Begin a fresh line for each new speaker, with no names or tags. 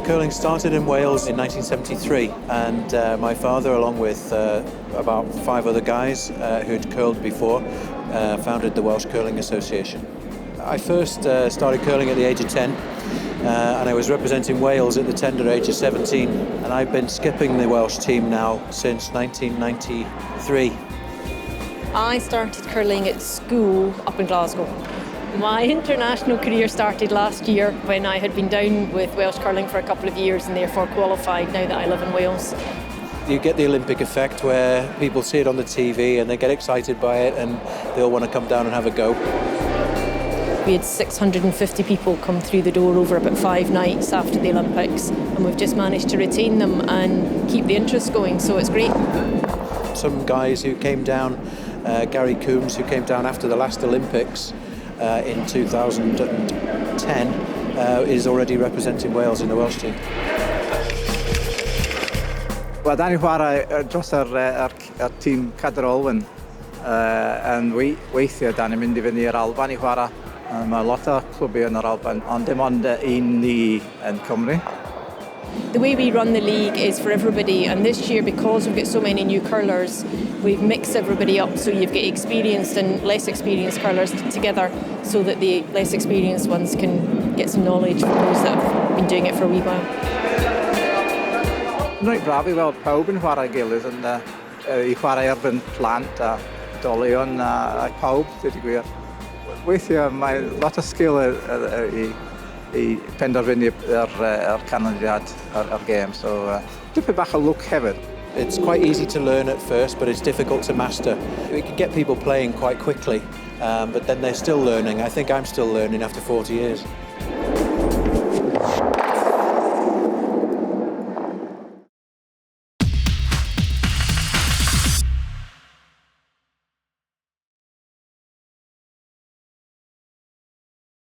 Curling started in Wales in 1973, and my father, along with about 5 other guys who'd curled before, founded the Welsh Curling Association. I first started curling at the age of 10, and I was representing Wales at the tender age of 17, and I've been skipping the Welsh team now since 1993.
I started curling at school up in Glasgow. My international career started last year when I had been down with Welsh curling for a couple of years and therefore qualified now that I live in Wales.
You get the Olympic effect where people see it on the TV and they get excited by it and they all want to come down and have a go.
We had 650 people come through the door over about 5 nights after the Olympics, and we've just managed to retain them and keep the interest going, so it's great.
Some guys who came down, Gary Coombs, who came down after the last Olympics in 2010, is already representing Wales in the Welsh team.
Wel, da ni chwarae dros yr tîm Cadair Olwyn, yn weithiau da ni'n mynd i fyny i'r Alban i chwarae. Mae lot o clwbiau yn yr Alban, ond dim ond un ni yn Cymru.
The way we run the league is for everybody, and this year, because we've got so many new curlers, we've mixed everybody up so you've got experienced and less experienced curlers together so that the less experienced ones can get some knowledge from those that have been doing it for a wee while.
Reit braf i weld pawb yn chwarae gilydd yn, i chwarae erbyn plant a oedolion a pawb, dweud y gwir. Weithiau mae lot o sgil i penderfynu yr canlyniad yr gêm, so dipyn bach o lwc hefyd.
It's quite easy to learn at first, but it's difficult to master. We can get people playing quite quickly, but then they're still learning. I think I'm still learning after 40 years.